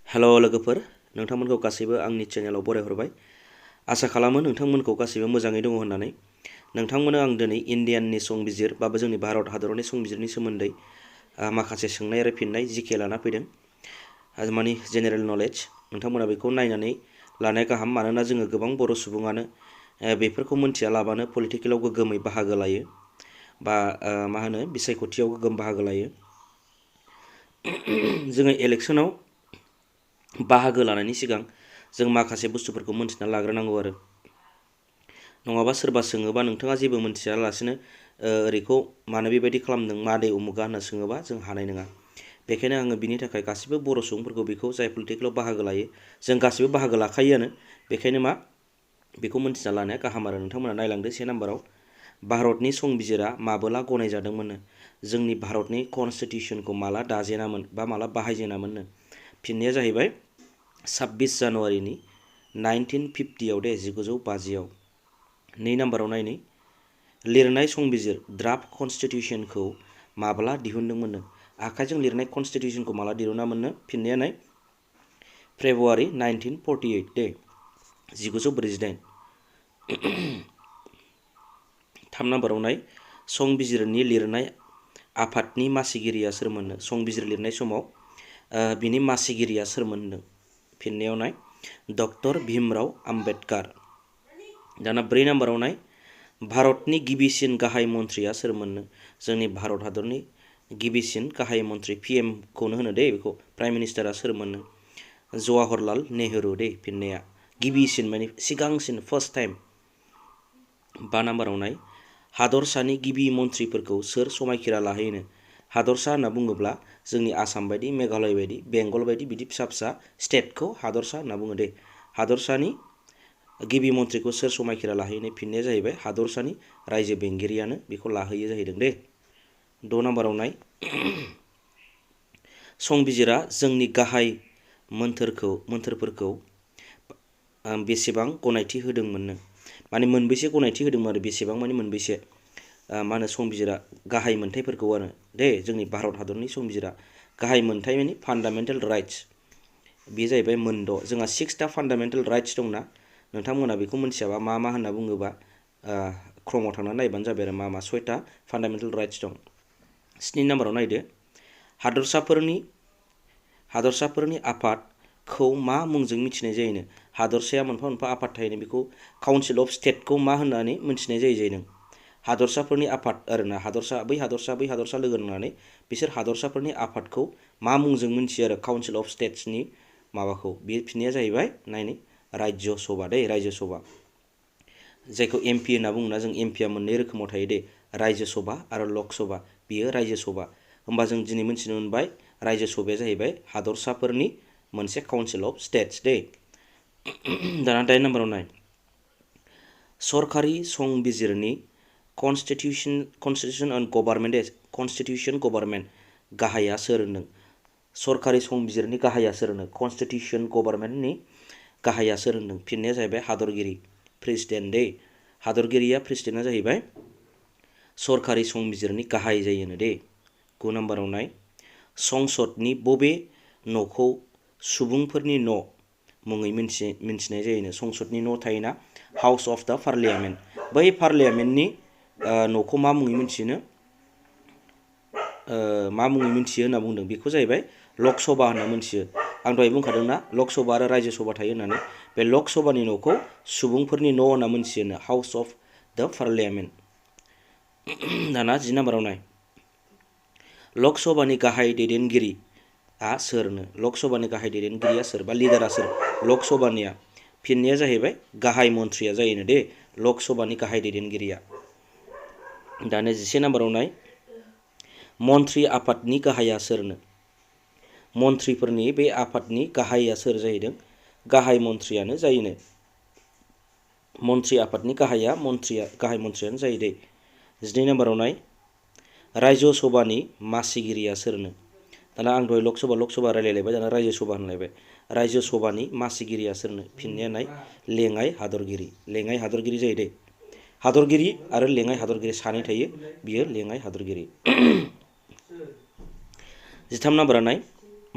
Hello लोगोफोर नोंथांमोनखौ गासैबो आंनि चेनेलाव बरायहरबाय आसा खालामो नोंथांमोनखौ गासैबो मोजाङै दङ होननानै नोंथांमोननो आं दिनै इन्डियाननि संबिजिर बा जोंनि भारत हादरनि संबिजिरनि सोमोन्दै माखासे सोंनाय आरो फिननाय जिके लाना फैदों माने जेनेरेल नलेज नोंथांमोना बेखौ नायनानै लानाया गाहाम मानोना जोङो गोबां बर' सुबुङानो बेफोरखौ मोनथिया लाबानो पलिटिकेलाव गोग्गोमै बाहागो लायो बा मा होनो बिसायख'थियाव गोग्गोम बाहागो लायो जोङो इलेक्सनाव बाहागो लानायनि सिगां जों माखासे बुस्थुफोरखौ मोनथिना लाग्रोनांगौ आरो नङाबा सोरबा सोङोबा नोंथाङा जेबो मोनथियालासिनो ओरैखौ मानो बेबायदि खालामदों मादै उमुगा होनना सोङोबा जों हानाय नङा बेखायनो आङो बिनि थाखाय गासिबो बर' सुबुंफोरखौ बेखौ जाय पलिटिकेलाव बाहागो लायो जों गासिबो बाहागो लाखायोआनो बेखायनो बेखौ मोनथिना लानाया गाहाम आरो नोंथांमोना नायलांदो 1 नाम्बाराव भारतनि संबिजिरा माबोला गनायजादोंमोननो जोंनि भारतनि कनस्टिटिउसनखौ माला दाजेनामोन बा माला बाहायजेनामोननो फिननाया जाहैबाय 26 जानुवारिनि 1950 दे 1950 2 नाम्बाराव नायनि लिरनाय संबिजिर ड्राफ्ट कनस्टिटिउसनखौ माब्ला दिहुनदोंमोननो आखाइजों लिरनाय कनस्टिटिउसनखौ माला दिहुनामोननो फिननाया नाय फेब्रुवारि 1948 दे 1948 3 नाम्बाराव नाय संबिजिरनि लिरनाय आफादनि मासिगिरिया सोरमोननो संबिजिर लिरनाय समाव बिनि मासिगिरिया सोरमोन होनदों फिननायाव नाय डक्टर भीमराव आम्बेडकार दाना 4 नाम्बाराव नाय भारतनि गिबिसिन गाहाय मन्थ्रिया सोरमोननो जोंनि भारत हादरनि गिबिसिन गाहाय मन्थ्रि PM खौनो होनो दे बेखौ प्राइम मिनिस्टारा सोरमोननो जवाहरलाल नेहरू दे फिननाया गिबिसिन माने सिगांसिन फार्स्ट टाइम 5 नाम्बाराव नाय हादरसानि गिबि मन्थ्रिफोरखौ सोर समायखिरा लाहैनो हादरसा होनना बुङोब्ला जोंनि आसाम बायदि मेघालय बायदि बेंगल बायदि बिदि फिसा फिसा स्टेटखौ हादरसा होनना बुङो दे हादरसानि गिबि मन्थ्रिखौ सोर समायखिरा लाहैनो फिननाया जाहैबाय हादरसानि रायजो बेंगिरियानो बेखौ लाहैयो जाहैदों दे 6 नाम्बाराव नाय संबिजिरा जोंनि गाहाय मोन्थोरफोरखौ बेसेबां गनायथि होदोंमोननो माने मोनबेसे गनायथि होदोंमोन आरो बेसेबां माने मोनबेसे मा होनो संबिजिरा गाहाय मोनथायफोरखौ आरो दे जोंनि भारत हादरनि संबिजिरा गाहाय मोनथाय माने फान्डामेन्टेल राइट्स बे जाहैबाय मोनद' जोंहा 6टा फान्डामेन्टेल राइट्स दंना नोंथांमोना बेखौ मोनथियाबा मा होनना बुङोबा क्रमाव थांनानै नायबानो जाबाय आरो मा 6टा फान्डामेन्टेल राइट्स दं 7 नाम्बाराव नायदो हादरसाफोरनि आफादखौ मा मुंजों मिथिनाय जायोनो हादरसाया मोनफा मोनफा आफाद थायोनो बेखौ काउन्सिल अफ स्टेटखौ मा होननानै मिथिनाय जायो हादरसाफोरनि आफाद आरोना बै हादरसा लोगो नांनानै बिसोर हादरसाफोरनि आफादखौ मा मुंजों मिथियो आरो काउन्सिल अफ स्टेट्सनि माबाखौ बे फिननाया जाहैबाय नायनि राज्य सभा दे राज्य सभा जायखौ MP होनना बुङोना जों MPआ मोननै रोखोमाव थायो दे राज्य सभा आरो लक सभा बियो राज्य सभा होमबा जों दिनै मिथिनो मोनबाय राज्य सभाया जाहैबाय हादरसाफोरनि मोनसे काउन्सिल अफ स्टेट्स दे दाना 8 नाम्बाराव नाय सरकारि संबिजिरनि कनस्टिटिउसन एन्ड गभर्नमेन्ट गाहाया सोर होनदों सरकारि संबिजिरनि गाहाया सोर होनदों कनस्टिटिउसन गभर्नमेन्टनि गाहाया सोर होनदों फिननाया जाहैबाय हादरगिरि प्रेसिडेन्ट दे हादरगिरिया प्रेसिडेन्टआ जाहैबाय सरकारि संबिजिरनि गाहाय जायोनो दे 9 नाम्बाराव नाय संसदनि बबे न'खौ सुबुंफोरनि न' मुङै मिन्थिनाय जायोनो संसदनि न' थायोना हाउस अफ दा पार्लियामेन्ट बै पार्लियामेन्टनि न'खौ मा मुङै मिन्थियो होनना बुंदों बेखौ जाहैबाय लक सभा होनना मिन्थियो आं दहाय बुंखादोंना लक सभा आरो राज्य सभा थायो होननानै बे लक सभानि न'खौ सुबुंफोरनि न' होनना मिन्थियोनो हाउस अफ दा पार्लियामेन्ट दाना 10 नाम्बाराव नाय लक सभानि गाहाय दैदेनगिरिया सोरनो लक सभानि गाहाय दैदेनगिरिया सोर बा लिडारा सोर लक सभानिया फिननाया जाहैबाय गाहाय मन्थ्रिया जायोनो दे लक सभानि गाहाय दैदेनगिरिया दाना 11 नाम्बाराव नाय मन्थ्रि आफादनि गाहाया सोरनो मन्थ्रिफोरनि बे आफादनि गाहाया सोर जाहैदों गाहाय मन्थ्रियानो जायोनो मन्थ्रि आफादनि गाहाय मन्थ्रियानो जायो दे 12 नाम्बाराव नाय राज्य सभानि मासिगिरिया सोरनो दाना आं दहाय लक सभा रायलायलायबाय दाना राज्य सभा होनलायबाय राज्य सभानि मासिगिरिया सोरनो फिननाया नाय लेङाइ हादरगिरि जायो दे हादरगिरि आरो लेङाइ हादरगिरि सानै थायो बियो लेङाइ हादरगिरि 13 नाम्बारा नाय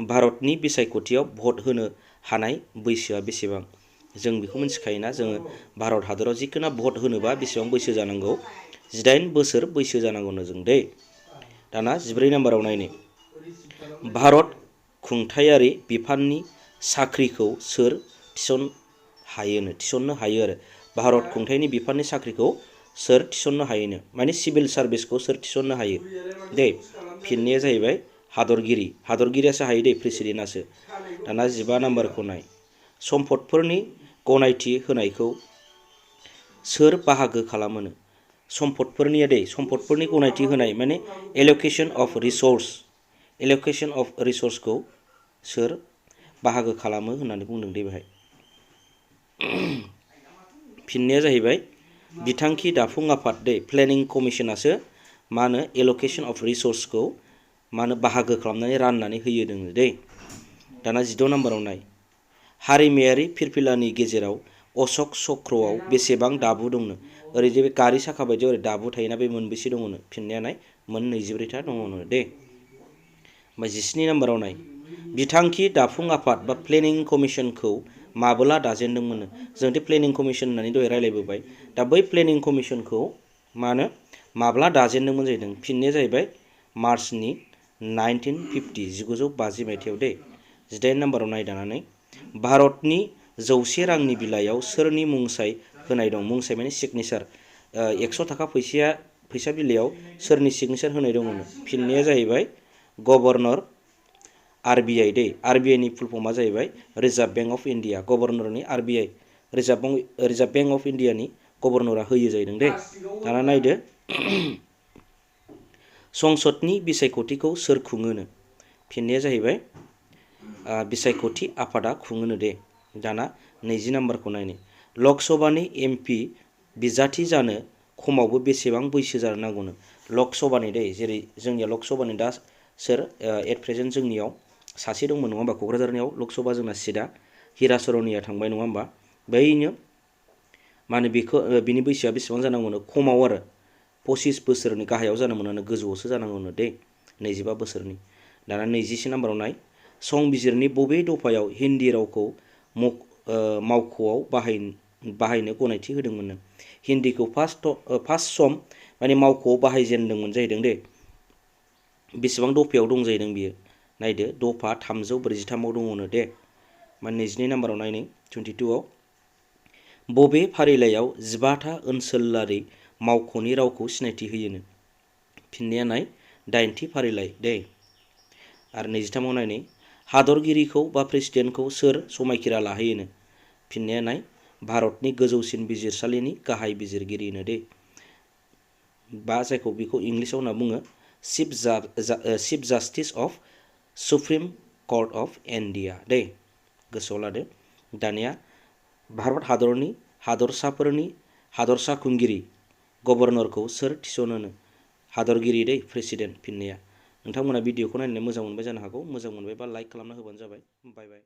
भारतनि बिसायख'थियाव भट होनो हानाय बैसोआ बेसेबां? जों बेखौ मिथिखायोना, जोङो भारत हादराव जिखुनु भट होनोबा बेसेबां बैसो जानांगौ? 18 बोसोर बैसो जानांगौनो जों दे। दाना 14 नाम्बाराव नायनो, भारत खुंथायारि बिफाननि साख्रिखौ सोर थिसननो हायो आरो भारत खुंथायनि बिफाननि साख्रिखौ सोर थिसननो हायोनो, माने सिभिल सार्भिसखौ सोर थिसननो हायो दे? फिननाया जाहैबाय हादरगिरियासो हायो दे, प्रेसिडेन्टआसो। दाना 15 नाम्बारखौ नाय, सम्पदफोरनि गनायथि होनायखौ सोर बाहागो खालामोनो? सम्पदफोरनि गनायथि होनाय माने एल'केशन अफ रिसर्सखौ सोर बाहागो खालामो होननानै बुंदों दे बेहाय। फिननाया जाहैबाय बिथांखि दाफुं आफाद दे, प्लेनिं कमिसनासो मा होनो एल'केशन अफ रिसर्सखौ मा होनो बाहागो खालामनानै राननानै होयो दोङो दे। दाना 16 नाम्बाराव नाय, हारिमायारि फिरफिलानि गेजेराव अशक चक्रआव बेसेबां दाबु दंनो? ओरै जे बे गारि साखा बायदियाव ओरै दाबु थायोना, बे मोनबेसे दङनो? फिननाया नाय, मोन 24था दङनो दे। ओमफ्राय 17 नाम्बाराव नाय, बिथांखि दाफुं आफाद बा प्लेनिं कमिसनखौ माबोला दाजेनदोंमोननो? जों दे प्लेनिं कमिसन होननानै दहाय रायलायबोबाय, दा बै प्लेनिं कमिसनखौ मा होनो माब्ला दाजेनदोंमोन जाहैदों? फिननाया जाहैबाय मार्चनि 1950 मायथाइयाव दे। 18 नाम्बाराव नायदानानै, भारतनि 100 रांनि बिलाइयाव सोरनि मुंसाइ होनाय दं? मुंसाइ माने सिगनेसार। 100 थाखा फैसा बिलाइयाव सोरनि सिगनेसार होनाय दङनो? फिननाया जाहैबाय गभर्नर RBI दे। RBI नि फुल फर्मआ जाहैबाय रिजार्भ बेंक अफ इन्डिया। गभर्नरनि RBI रिजार्भ बेंक अफ इन्डियानि गभर्नरा होयो जाहैदों दे। दाना नायदो, संसदनि बिसायख'थिखौ सोर खुङोनो? फिननाया जाहैबाय बिसायख'थि आफादा खुङोनो दे। दाना 20 नाम्बारखौ नायनो, लक सभानि MP बिजाथि जानो खमावबो बेसेबां बैसो जानो नांगौनो? लक सभानि दे, जेरै जोंनिया लक सभानि दा सोर एट प्रेजेन्ट जोंनियाव सासे दंमोन नङा होमबा? क'क्राझारनियाव लक सभा जोंना सिटआ हिराचरनिया थांबाय नङा होमबा? बैनो मा होनो बेखौ बिनि बैसोआ बेसेबां जानांगौनो? खमाव आरो 25 बोसोरनि गाहायाव जानो मोनानो, गोजौआवसो जानांगौनो दे, 25 बोसोरनि। दाना 21 नाम्बाराव नाय, संबिजिरनि बबे दफायाव हिन्दी रावखौ मावख'आव बाहायनो गनायथि होदोंमोननो? हिन्दीखौ फार्स्ट सम माने मावख'आव बाहायजेनदोंमोन जाहैदों दे। बेसेबां दफायाव दं जाहैदों बियो? नायदो, दफा 343आव दङनो दे। माने 22 नाम्बाराव नायनो, 22आव बबे फारिलाइयाव 15था ओनसोलारि मावख'नि रावखौ सिनायथि होयोनो? फिननाया नाय, 8थि फारिलाइ दे। आरो 23आव नायनो, हादरगिरिखौ बा प्रेसिडेन्टखौ सोर समायखिरा लाहोयोनो? फिननाया नाय, भारतनि गोजौसिन बिजिरसालिनि गाहाय बिजिरगिरिनो दे, बा जायखौ बेखौ इंलिसाव होनना बुङो chief justice of supreme court of India दे, गोसोआव लादो। दानिया भारत हादरनि हादरसा खुंगिरि गभर्नरखौ सोर थिसनोनो? हादरगिरि दे, प्रेसिडेन्ट। फिननाया, नोंथांमोना भिडिअखौ नायनानै मोजां मोनबाय जानो हागौ। मोजां मोनबायबा लाइक खालामना होबानो जाबाय। बाय बाय।